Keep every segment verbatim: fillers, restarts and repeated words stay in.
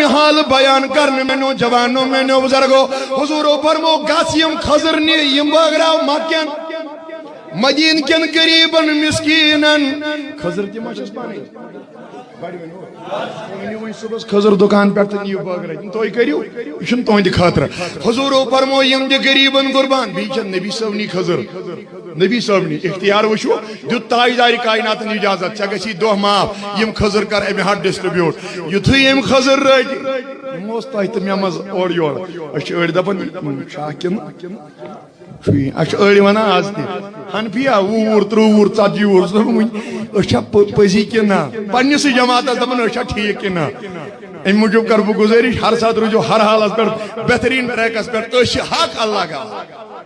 حال بیان کرنہٕ میانیو جوانو، میانیو بزرگو۔ حضورو فرمو، گژھ یِم خضر نہِ، یِم بٲگراو مکہ کٮ۪ن، مدینہ کٮ۪ن غریبن، مسکینن۔ خضر تہِ ما چھس پانے؟ بڑِ ؤنِو۔ تُہۍ أنِو وۄنۍ صُبحس خضر دُکان پٮ۪ٹھ تہٕ نِیِو بٲگرٲوِتھ۔ تُہۍ کٔرِو، یہِ چھُنہٕ تُہنٛدِ خٲطرٕ۔ حضورو فرمو، یِم دِ غریبن قربان۔ بیٚیہِ چھِ نبی صٲبنی خضر۔ نبی صٲبنی اختیار وٕچھِو، دیُت تاجدارِ کائناتن اجازت، ژےٚ گژھی دۄہ معاف، یِم خضر کر امہِ ہٹ distribute۔ یُتھُے أمۍ خضر رٔٹۍ، یِم اوس تۄہہِ تہٕ مےٚ منٛز اورٕ یورٕ۔ أسۍ چھِ أڑۍ دپان، شاہ کِنہٕ؟ ٹھیٖک، اَسہِ چھِ أڑۍ وَنان آز تہِ، حنفی ہا، وُہ وُہُر، ترٛوٚ وُہُر، ژتجی وُہُر، ژٕ وٕنہِ، أسۍ چھا پٔ-، پٔزی کِنہٕ نہ؟ پننِسٕے جماعتس دَپان، أسۍ چھا ٹھیٖک کِنہٕ نہ؟ اَمہِ موٗجوٗب کَرٕ بہٕ گُزٲرِش، ہر ساتہٕ روٗزِو ہر حالس پٮ۪ٹھ بہتریٖن trackس پٮ۪ٹھ۔ أسۍ چھِ حق اللہ گواہ۔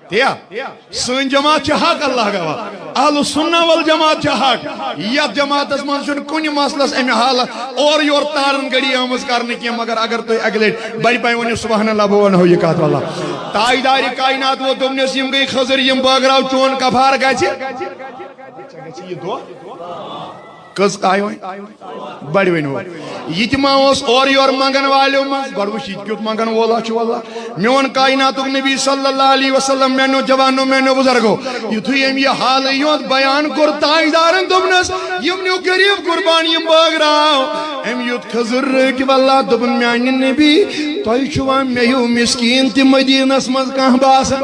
تیا، سٲنۍ جماعت چھِ حق اللہ گواہ۔ اہل السنہ والجماعت چھِ حق۔ یتھ جماعتس منٛز چھُنہٕ کُنہِ مسلس امہِ حالہٕ اورٕ یورٕ تارن گڑی آمٕژ کرنہٕ کینٛہہ، مگر اگر تُہۍ اکہِ لٹہِ بڑِ پایہِ ؤنِو سبحان اللہ، بہٕ ونہو یہِ کتھ واللہ۔ تاجدارِ کائنات ووت، دوٚپنس، یِم گٔے خضر، یِم بٲگراو، چون کفارٕ گژھِ۔ ژےٚ گژھِ یہِ دۄہ۔ کٔژ آیہِ وۄنۍ؟ بڑِ ؤنِو۔ یہِ تہِ ما اوس اورٕ یورٕ منٛگن والیو منٛز؟ گۄڈٕ وٕچھ، یہِ تہِ کیُتھ منٛگن وولا چھُ واللہ۔ میون کائناتُک نبی صلی اللہ علیہ وسلم، میانیو جوانو، میانیو بزرگو، یُتھُے أمۍ یہِ حالٕے یوت بیان کوٚر تاجدارن، دوٚپنس، یِم نیو غریب قربان، یِم بٲگراو۔ أمۍ یُتھ خضر رٔٹۍ واللہ، دوٚپُن، میانہِ نبی، تۄہہِ چھُوا مےٚ ہیوٗ مسکیٖن تہِ مدینس منٛز کانٛہہ باسان؟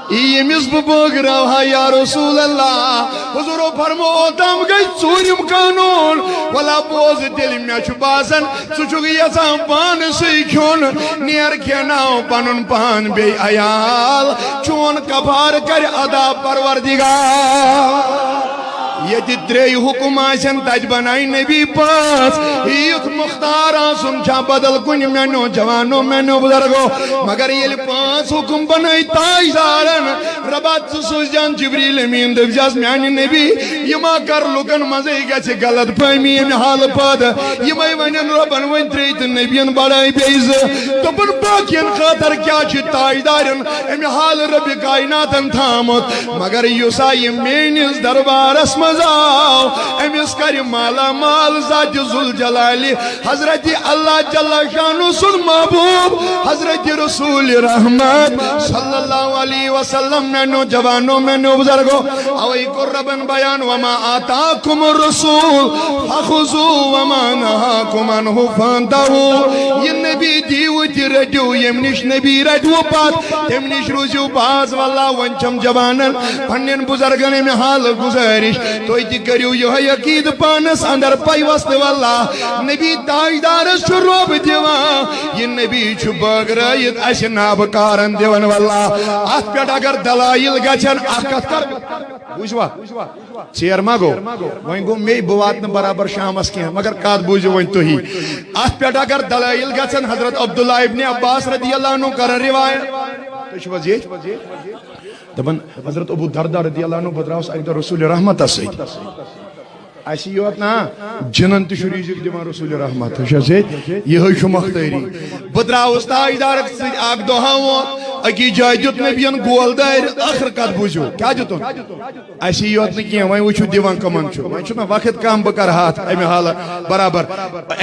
ییٚمِس بہٕ بٲگراوہا یا رسول اللہ۔ حضورو فرمو، اوتام گٔے ژوٗرِم قانوٗن۔ ولا بوز تیٚلہِ، مےٚ چھُ باسان، ژٕ چھُکھ یژھان پانسٕے کھیوٚن۔ نیر کھیناو پنُن پان بیٚیہِ عیال، چون کفارٕ کرِ ادا پروردگار۔ ییٚتہِ ترٛیٚیہِ حُکُم آسن، تتہِ بنایہِ نبی پانٛژھ۔ یُتھ مختار آسُن چھا بدل کُنہِ، میانیو جوانو، میانیو بزرگو؟ مگر ییٚلہِ پانٛژھ حُکُم بنٲے تاجدارن، ربا ژٕ سوٗزجان جبریل امین، دٔپزٮ۪س، میانہِ نبی، یہِ ما کر لُکن منٛزٕے گژھِ غلط فہمی امہِ حالہٕ پٲدٕ۔ یِمے ونن، رۄبن ؤنۍ ترٛیٚیہِ تہٕ نبین بڑٲے بیٚیہِ زٕ۔ دوٚپُن، باقین خٲطرٕ کیٛاہ چھُ تاجدارن امہِ حالہٕ ربِ کائناتن تھامُت؟ مگر یُس آ یہِ میٲنِس دربارس منٛز آو، أمِس کرِ مالا مال ذاتِ ذوالجلالِ حضرت اللہ جل شانہ سُنٛد محبوب حضرت رسول رحمت صلی اللہ علیہ وسلم۔ میانیو جوانو، میانیو بزرگو، اوے کوٚر ربن بیان، وما آتاکم الرسول فخذوہ وما نہاکم عنہ فانتہوا۔ یہِ نبی دیٖوٕ تہِ رٔٹِو، ییٚمہِ نِش نبی رٹِوٕ پتھ، تمہِ نِش روٗزِو باز۔ واللہ، وۄنۍ چھم جوانن، پننٮ۪ن بزرگن امہِ حالہٕ گزٲرِش، تُہۍ تہِ کٔرِو یِہوٚے عقیدٕ پانس اندر پیوست۔ واللہ، نبی تاجدارس چھُ رۄب دِوان، یہِ نبی چھُ بٲگرٲیِتھ اسہِ نابکارن دِوان۔ واللہ، اتھ پٮ۪ٹھ اگر دلایل گژھن، اکھ کتھ کر، بوٗزوا؟ ژیر ما گوٚو؟ وۄنۍ گوٚو مے، بہٕ واتہٕ نہٕ برابر شامس کینٛہہ، مگر کتھ بوٗزِو وۄنۍ تُہی۔ اتھ پٮ۪ٹھ اگر دلٲیل گژھن، حضرت عبداللہ ابن عباس رضی اللہ عنہ کرن روایت۔ تُہۍ چھِو حظ ییٚتۍ؟ دپان، حضرت ابو دردہ رضی اللہ عنہ، بہٕ درٛاوُس اکہِ دۄہ رسول رحمتس سۭتۍ۔ اسی یوت نا، جنن تہِ چھُ رزق دِوان رسول رحمت۔ وٕچھ حظ ییٚتہِ، یِہوٚے چھُ مختٲری۔ بہٕ درٛاوُس تاجدارس سۭتۍ اکھ دۄہ ووت، أکِس جایہِ دیُت نبین گول دٲرِتھ۔ ٲخٕر کتھ بوٗزِو، کیٛاہ دیُتُن؟ اسی یوت نہٕ کینٛہہ، وۄنۍ وٕچھِو دِوان کٕمن چھُ۔ وۄنۍ چھُنہ وقت کم، بہٕ کرٕ ہا اتھ امہِ حالہٕ برابر۔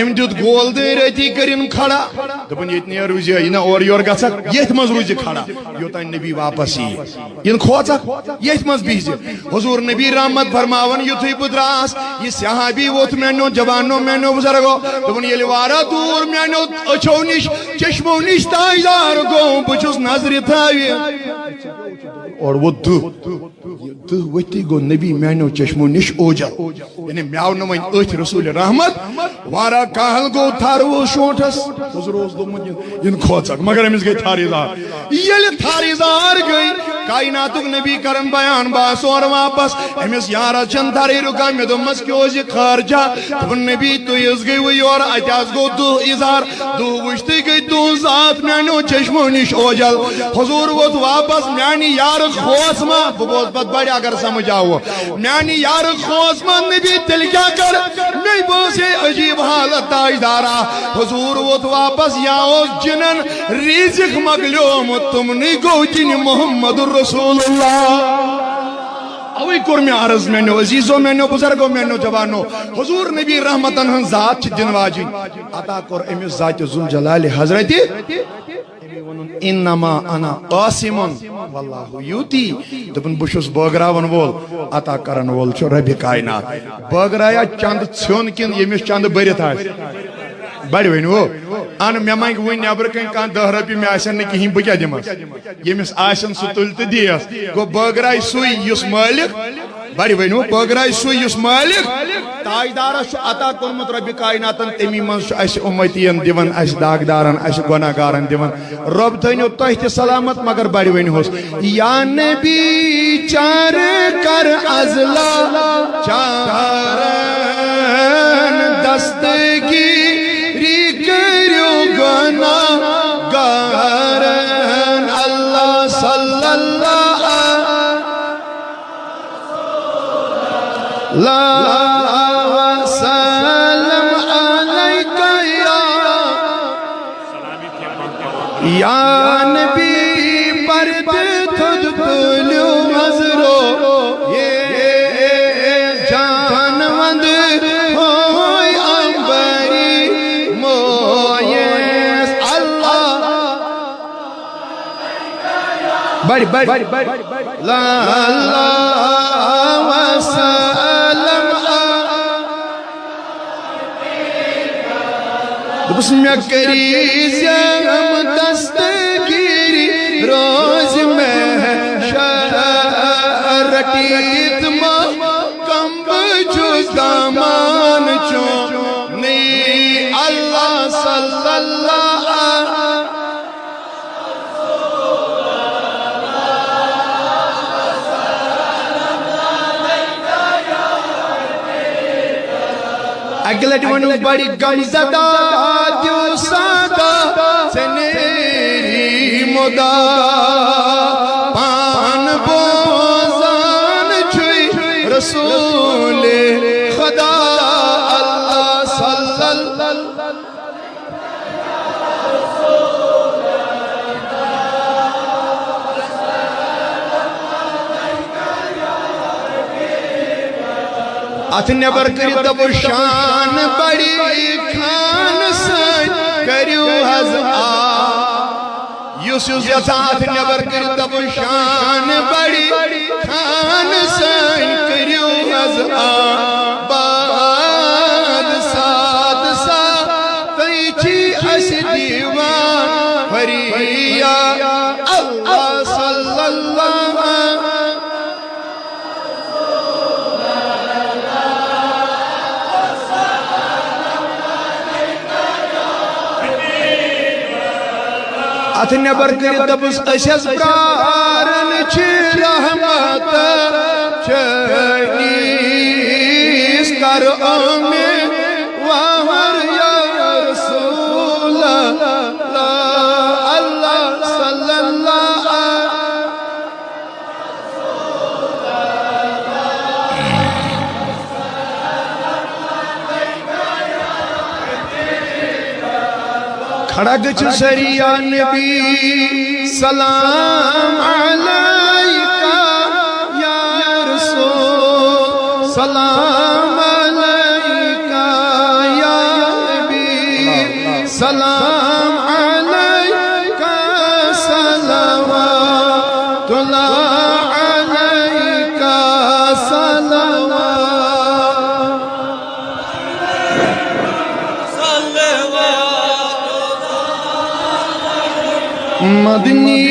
أمۍ دیُت گول دٲرۍ أتی، کٔرِن کھڑا۔ دوٚپُن، ییٚتہِ نیر روٗزِ، یہِ نہ اورٕ یورٕ گژھکھ، ییٚتھۍ منٛز روٗزِ کھڑا، یوٚتام نبی واپس یِیہِ۔ یِن کھوژکھ، ییٚتھۍ منٛز بِہزِ۔ حضور نبی رحمت فرماوان، یُتھُے بہٕ درٛاس، یہِ صحابی ووٚتھ میانیو جوانو، میانیو بزرگو۔ دوٚپُن، ییٚلہِ واریاہ دوٗر میانیو أچھو نِش، چشمو نِش تاجدار گوٚو، بہٕ چھُس نظرِ تھٲوِتھ۔ اورٕ ووٚتھ دُہ۔ یہِ دُہ ؤتھٕے گوٚو نبی میانیو چشمو نِش اوجل۔ یعنی مےٚ آو نہٕ وۄنۍ أتھۍ رسول رحمت۔ واریاہ کال گوٚو تھر ووٚس شونٹھس۔ حضور اوس دوٚپمُت، یہِ، یِن کھوژکھ، مگر أمِس گٔے تھر اظہار۔ ییٚلہِ تھر اظہار گٔے، کائناتُک نبی کرن بیان، بہٕ آس اورٕ واپس۔ أمِس یارس چھَنہٕ تھرٕے رُکان۔ مےٚ دوٚپمس، کیٛاہ اوس یہِ خٲر چھا؟ دوٚپُن، نبی، تُہۍ حظ گٔیوٕ یورٕ، اَتہِ حظ گوٚو دُہ اظہار۔ دُہ وٕچھتٕے گٔے تُہٕنٛز ذات میانیو چشمو نِش اوجل۔ حضور ووت واپس، میانہِ یارٕ کھوژ ما، بہٕ بوزٕ پتہٕ بڑِ اگر سمجھ آوٕ۔ میانہِ یارٕ کھوژ ما نبی، تیٚلہِ کیٛاہ کر؟ مےٚ باسے عجیب حالت تاجدارا۔ حضور ووت واپس، یا اوس جنن رزق مۄکلیومُت، تِمنٕے گوٚو کِنہٕ محمد رسول اللہ۔ اوے کوٚر مےٚ عرض میانیو عزیزو، میانیو بزرگو، میانیو جوانو، حضور نبی رحمتن ہٕنٛز ذات چھِ دِنہٕ واجِنۍ۔ عطا کوٚر أمِس ذاتِ ذوالجلالِ حضرت۔ انما انا قاسم واللہ یؤتی۔ دوٚپُن، بہٕ چھُس بٲگراوَن وول، عطا کرن وول چھُ ربِ کائنات۔ بٲگرایا چندٕ ژھیوٚن کِنہٕ ییٚمِس چندٕ بٔرِتھ آسہِ؟ بڑِ ؤنِو۔ ان مےٚ منٛگہِ وُنہِ نٮ۪برٕ کنہِ کانٛہہ دَہ رۄپیہِ، مےٚ آسن نہٕ کِہیٖنۍ، بہٕ کیٛاہ دِمس؟ ییٚمِس آسن سُہ تُلہِ تہٕ دِیس۔ گوٚو بٲگراے سُے یُس مٲلِک، بڑِ ؤنِو، بٲگراے سُے یُس مٲلِک تاجدارس چھُ عطا کوٚرمُت ربِ کائناتن، تمی منٛز چھُ اسہِ اُمتی ین دِوان، اسہِ داغدارن، اسہِ گۄناہ گارن دِوان۔ رۄب تھٲینو تۄہہِ تہِ سلامت، مگر بڑِ ؤنِہوس، یا نبی چار کر از لاچارن دستگیری کٔرِو گۄناہ گارن۔ اللہ صلی اللہ علیہ وسلم علیک یا یا نبی پردٕ تھوٚد تُلِو نظرو، یہ جان وند ہوئی امبری مویس۔ اللہ بڑِ، بڑِ، بڑِ، بڑِ۔ لا اللہ وسلم۔ دوٚپُس، مےٚ کٔرۍ زٮ۪م دستگیٖری، روزِ مےٚ شرٹیٖت ما کم بہٕ چھُس دامان چون۔ نی اللہ صلی اللہ۔ اکہِ لٹہِ ؤنِو بڑِ غم زدہ، دیو سادہ، ژےٚ نیری مُدا۔ پان بوزان چھُے رسول خدا، اللہ صلی اللہ۔ اتھ نٮ۪بر کٔرِتھ دوٚپُس، شان بڑِ خان سٲنۍ، کٔرِو حظ آ۔ یُس یُس یژھان اتھ نٮ۪بر کٔرِتھ دوٚپُس، شان بڑِ خان سٲنۍ، کٔرِو حظ آباد ساد ساد، تُہۍ چھی اسہِ دیوان فریاد۔ اللہ صلی اللہ۔ اتھ نٮ۪بر کٔرِتھ دوٚپُس، أسۍ حظ پراران چھِ رحمت چٲنِس، کر اُمیٖدوار یا رسول اللہ، اللہ صلی اللہ۔ کھڑا گٔژھِو سٲری، یا نبی سلام علیکہ، یا رسول سلام علیکہ، یا نبی سلام علیکہ، صلوات اللہ علیکہ، صلوات۔ مدنی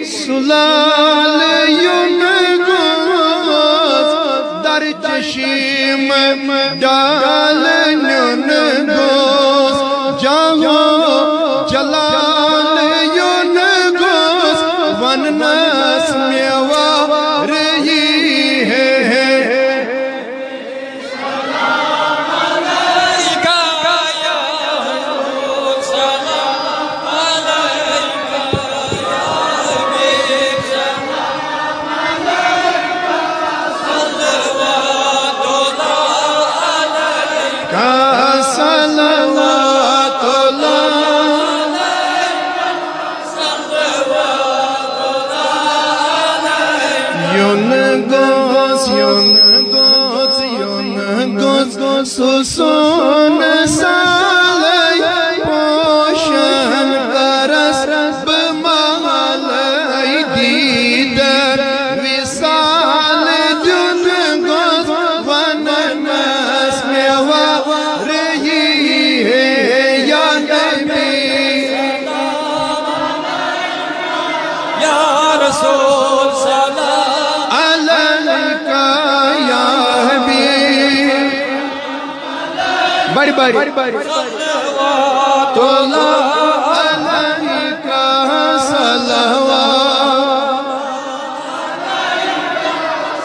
سُلال یُن گوٚژھ، در چشم ڈال نیُن گوٚژھ، جاہو جلال یُن گوٚژھ، وننس مےٚ وارہی ہے۔ صلوات اللہ۔ سون سالے پوشن کرس بہٕ محلے دیدن وصال دیُن گوٚژھ وننس مےٚ وارہی ہے یا نبی۔ یا رسول سلام علیک یا حبیب۔ بڑ بڑ۔ صلوات اللہ علیک صلوات۔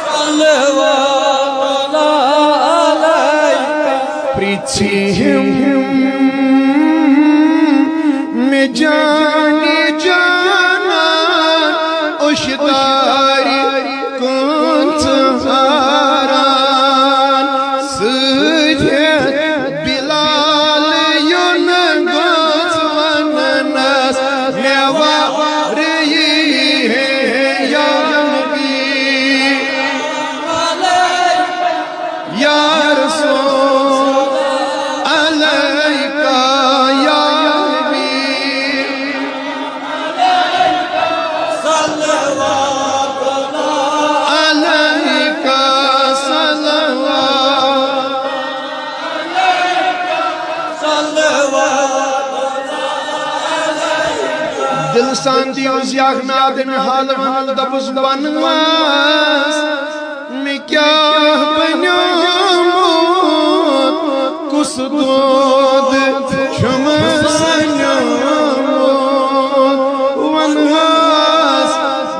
صلوات اللہ علیک۔ پرٛژھِم مےٚ جانہِ جانان، اوٚشتارِ کٲنٛژٕ ہاران۔ سۭتۍ ہٮ۪تھ بلال یُن گوٚژھ وننس مےٚ وارہی ہے یا نبی۔ یا رسول علیک یا حبیب۔ صلوات علیک صلوات۔ دل سان دیو زیاغ نادن حال ونل دبس بنواس۔ مےٚ کیٛاہ بنیومُت، کُس دود چھُم سنیومُت؟ وَن حظ،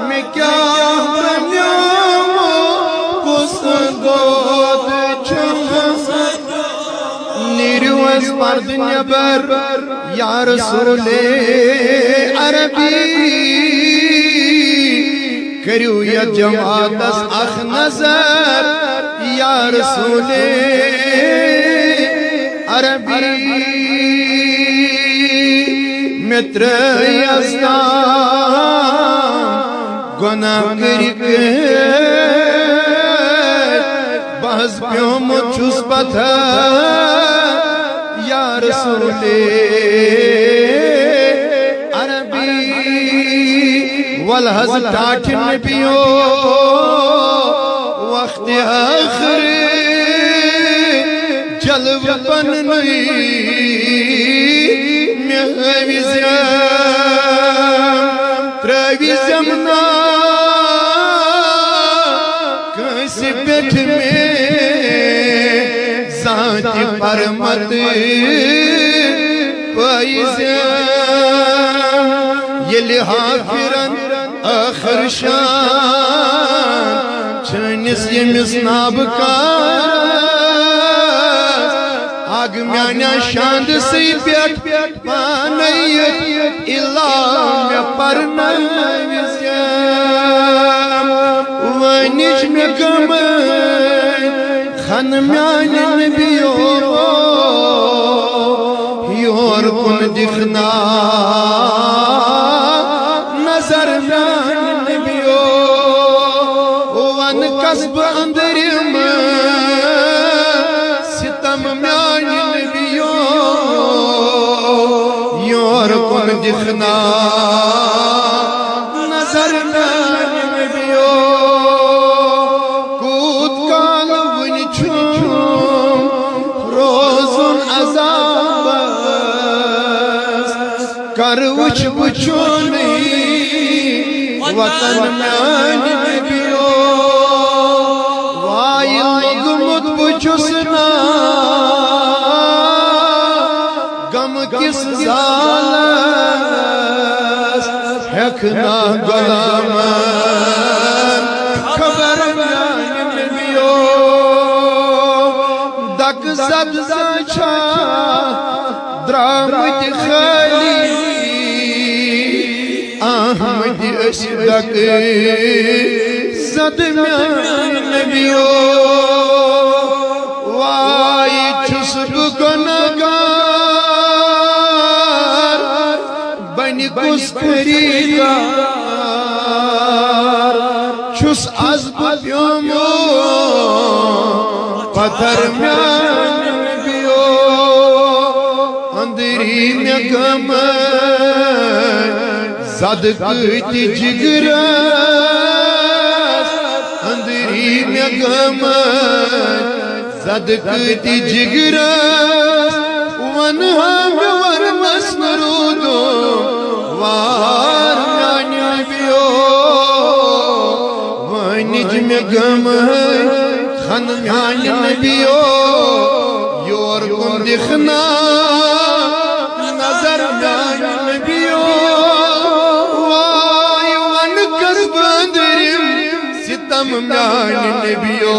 مےٚ کیٛاہ بنیومُت، کُس دود چھُم؟ نیٖرِو حظ پردٕ نٮ۪بر، یا رسول عربی۔ کٔرِو یتھ جماعتس اکھ نظر، یا رسول عربی۔ مےٚ ترٛٲیس تام گۄناہ کٔرِتھ، بہٕ حظ پیومُت چھُس پتھر، یا رسول عربی۔ ول حظ ٹاٹھہِ نبیو، وقت ٲخر جلوٕ پننُے مےٚ ہٲوزٮ۪م، ترٛٲوزٮ۪م نا کٲنٛسہِ پٮ۪ٹھ مےٚ زانٛہہ تہِ پرمت پٲیزٮ۪م۔ ییٚلہِ ہا پھِرن ٲخٕر شان چھٲنِس ییٚمِس نابہٕ کارس، اکھ میانہِ شاندٕ سٕے پٮ۪ٹھ پانے یتھ الا مےٚ پرنٲوزٮ۪م۔ وٲنِج مےٚ گمہٕ خن میانہِ نبیو، یور کُن دِکھ نا نظر میانہِ نبیو۔ ون کس بہٕ أنٛدرِم ستم میانہِ نبیو، یور کُن دِکھ نا نظر میانہِ نبیو۔ کوٗت کال وُنہِ چھُم روزُن عذابس، کر وٕچھ بہٕ چونُے وطن میانہِ نبیو۔ وایہِ لوٚگمُت بہٕ چھُس نا غم کِس زالس، ہٮ۪کھ نا غلامن خبر میانہِ نبیو۔ دکہٕ زد زن چھا درامٕتۍ خٲلی، آمٕتۍ أسۍ دکہٕ زد میانہِ نبیو۔ واے چھُس بہٕ گۄنہگار، بنہِ کُس خریدار، چھُس از بہٕ پیومُت پتھر میانہِ مےٚ غم زدٕ کۭتہِ جگرس، أنٛدری مےٚ غم زدٕ کۭتہِ جگرس، وَنہٕ ہا مےٚ ورنس نہٕ روٗدُم وار میانہِ نبیو۔ وٲنِج مےٚ غم خن میانہِ نبیو، یور کُن دِکھ نا نظر میانہِ نبیو۔ واے ونہٕ کس بہٕ أنٛدرِم ستم میانہِ نبیو،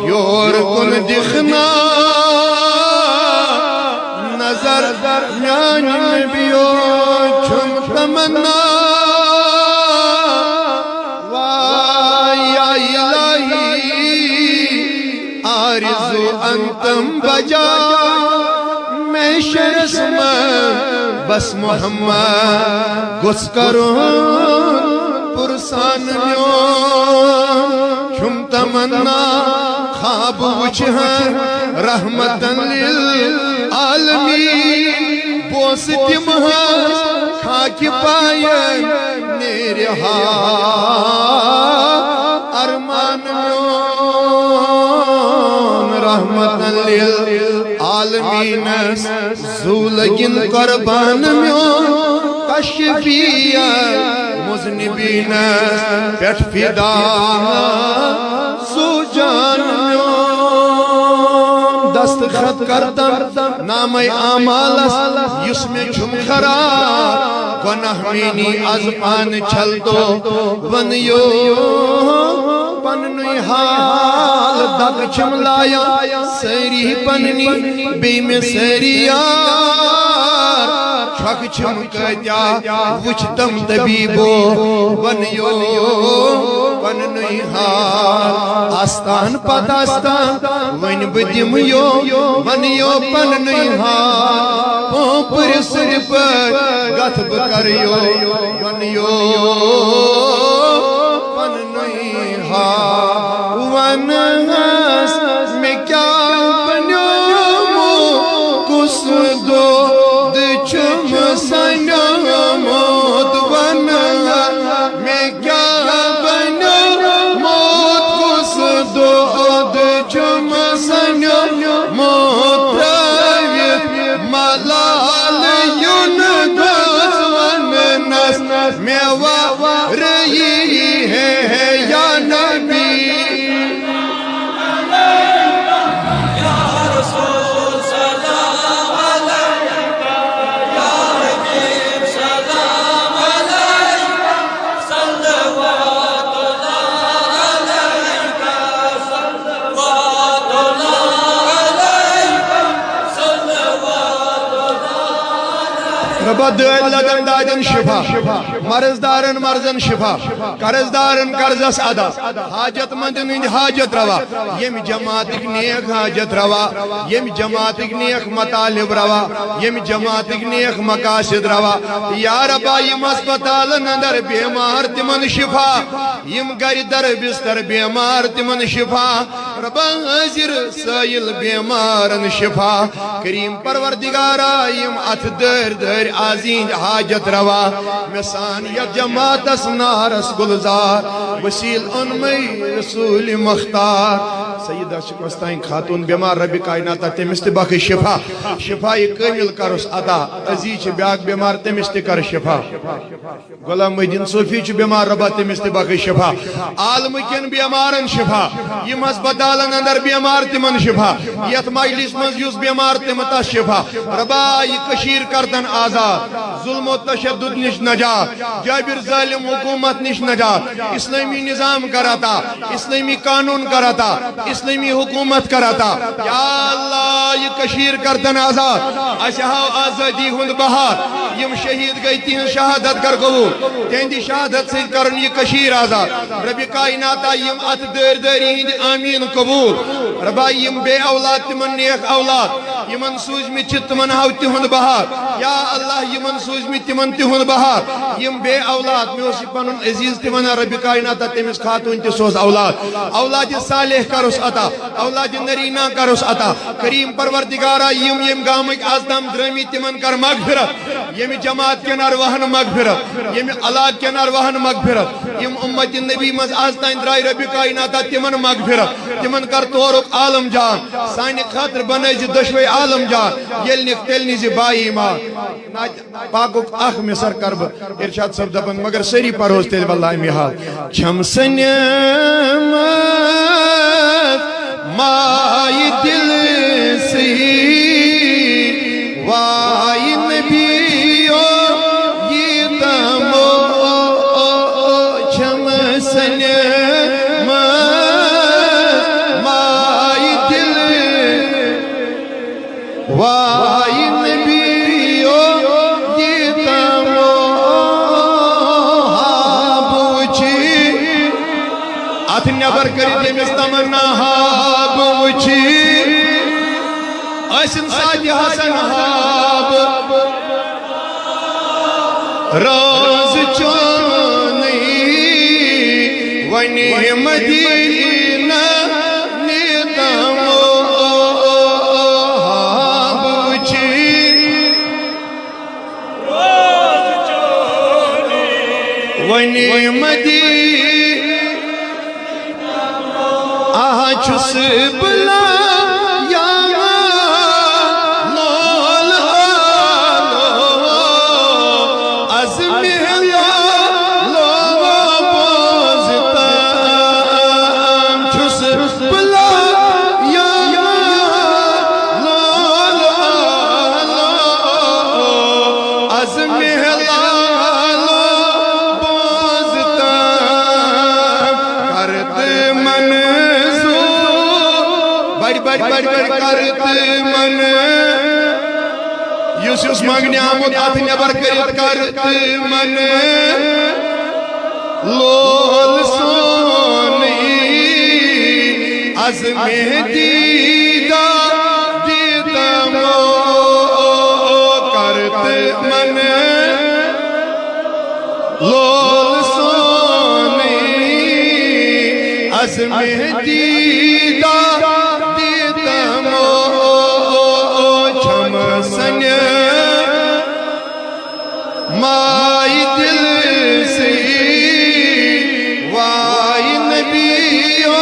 یور کُن دِکھ نا نظر میانہِ نبیو۔ چھُم تمنا واے یا الہی، آرزو انتم بجا محشرس منٛز بس محمد گوٚژھ کرُن پُرسان میون۔ چھُم تمنا خواب وٕچھِ ہا رحمتن للعالمین، بوسہٕ دِمہٕ ہا خاکہِ پایَن نیرِ ہا ارمان میون۔ رحمتن للعالمینس زو لگن قربان میون، کشفی مذنبینس پٮ۪ٹھ فدا سو جان میون۔ دستخط کردم نامہ اعمالس یُس مےٚ چھُم خراب، گۄناہ میٲنی از پانہٕ چھل تو ونیو پننُے حال۔ دگ چھِم لایان سٲری پننی، بیٚیہِ مےٚ سٲری یار۔ چھۄکھ چھِم کٲتیٛاہ وٕچھ تم طبیبو، ونیو پننُے حال۔ آستان پتہٕ آستان وۄنۍ بہٕ دِمہٕ یو، ونیو پننُے حال۔ پوپرِ سٕنٛدِ پٲٹھۍ گتھ بہٕ کرٕ یو، ونیو پننُے حال۔ ونہس مےٚ کیٛاہ بنیومُت، کُس دود چھُم سنیومُت؟ ونہس مےٚ کیٛاہ بنیومُت، کُس دود چھُم سنیومُت؟ ترٲوِتھ ملال یُن گوٚژھ وننس، مےٚ وا رہی ہے، ہے یا نبی۔ ربا دٲدۍ لدن دادٮ۪ن شفا، مرض دارن مرضن شفا، قرض دارن قرضس ادا، حاجت مندن ہٕنٛدۍ حاجت روا، ییٚمہِ جماعتٕکۍ نیک حاجت روا، ییٚمہِ جماعتٕکۍ نیک مطالب روا، ییٚمہِ جماعتٕکۍ نیک مقاصد روا۔ یا ربا، یِم ہسپتالن اندر بیمار تِمن شفا، یِم گرِ در بستر بیمار تِمن شفا۔ ربا، حٲضِر سٲیِل بیمارن شفا۔ کریم پروردگارا، یِم اتھ دٲرۍ دٲرۍ آز یِہِنٛدۍ حاجت روا۔ مےٚ سان یتھ جماعتس نارس گلزار، وسیل اوٚنمے رسول مختار۔ سیدہ چھِ کۄستانۍ خاتون بیمار، ربِ کائناتا تٔمِس تہِ بخش شفا۔ شفا یہِ کٲمل کرُس عطا۔ عزیز چھِ بیاکھ بیمار، تٔمِس تہِ کر شفا۔ غلام محی الدین صوفی چھُ بیمار، ربا تٔمِس تہِ بخش شفا۔ عالمہٕ کٮ۪ن بیمارن شفا، یِم ہسپتالن اندر بیمار تِمن شفا، یتھ مجلس منٛز یُس بیمار تِم تس شفا۔ ربا یہِ کٔشیٖر کرتن آزاد، ظلم و تشدد نِش نجات، جابر ظالم حکومت نِش نجات، اسلٲمی نظام کر عطا، اسلٲمی قانون کر عطا، اسلٲمی حکومت کر عطا۔ یا اللہ، یہِ کٔشیٖر کرتن آزاد۔ اسہِ ہاو آزادی ہُنٛد بہار۔ یِم شہید گٔے، تِہنٛز شہادت کر قبول۔ تِہنٛدِ شہادت سۭتۍ کرُن یہِ کٔشیٖر آزاد۔ ربِ کائناتا، یِم اتھ دٲرۍ دٲرۍ یِہنٛدۍ آمیٖن قبول۔ ربا، یِم بے اولاد، تِمن نیک اولاد۔ یِمن سوٗزمٕتۍ چھِ، تِمن ہاو تِہُنٛد بہار۔ یا اللہ، یِمن سوٗزمٕتۍ، تِمن تِہُنٛد بہار۔ یِم بے اولاد، مےٚ اوس یہِ پنُن عزیز تہِ ونان، ربِ کائناتا تٔمِس خاتوٗن تہِ سوز اولاد۔ اولادِ صالح کرُس عطا، اولادِ نرینہ کرُس عطا۔ کریم پرور پروردگارا، یِم یِم گامٕکۍ از تام درٲمٕتۍ، تِمن کر مغفرت۔ ییٚمہِ جماعت کٮ۪ن ارواحن مغفرت، ییٚمہِ علاقہٕ کٮ۪ن ارواحن مغفرت۔ یِم امت نبی منٛز از تام درٛاے رب کائناتا، تِمن مغفرت۔ تِمن کر تورُک عالم جان، سانہِ خٲطرٕ بنٲے زِ دۄشوے عالم جان۔ ییٚلہِ نِکھ تیٚلہِ نِزِ با ایمان۔ نعتِ پاکُک اکھ مصرع کر بہٕ۔ ارشاد صٲب دپان، مگر سٲری پروز تیٚلہِ واللہ اَمی حال۔ چھم سنیمت مایہِ دِل سی، وایہِ نبیو یہِ دمو، چھم سنیمت مایہِ دِل، وای نبیو، یہِ تمو ہاب وٕچھی۔ اتھ نٮ۪بر کٔرِتھ ییٚمِس تمنا ہاب وٕچھی۔ ٲسِن ساتہِ حسن ہاب۔ روز چونٕے وۄنۍ مدینہ نیتمو ہاب وٕچھی۔ وۄنۍ مدینہ آ چھُس بلا یا لول آلو، از محلا لو بوزتم چھُس بلا یا لول آلو، از محلا لو بوزتم۔ کر تہٕ منظور۔ بڑِ، بڑِ، بڑِ، بڑِ، کر تہٕ من۔ یُس، یُس منگنہِ آمُت، اتھ نٮ۪بر کٔرِتھ کر تہٕ من۔ لول سونٕے از مہدی دا دیدمو کر تہٕ من۔ لول سونٕے از مہدی دا دیدمو چھم سنیمت مایہِ دِل سی، وای نبیو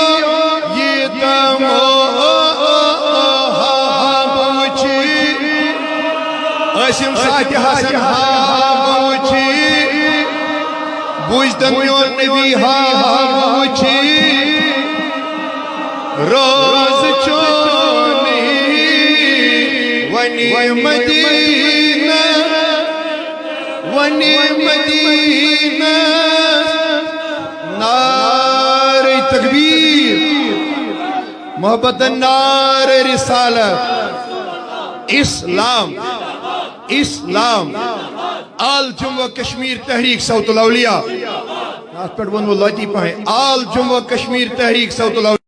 یہِ دمو ہاب وٕچھی۔ ٲسِم ساتہِ حسن ہاب وٕچھی، بوٗزتن میون نبی ہاب وٕچھی۔ روز چونٕے وۄنۍ مدینہ، وۄنۍ مدینہ۔ نعرہ تکبیر، محبت نعرہ رسالت، اسلام، اسلام۔ آل جموں و کشمیر تحریک صوت الاولیاء۔ اتھ پٮ۪ٹھ ووٚنوٕ لطیفہ، آل جموں و کشمیر تحریک صوت الاولیاء۔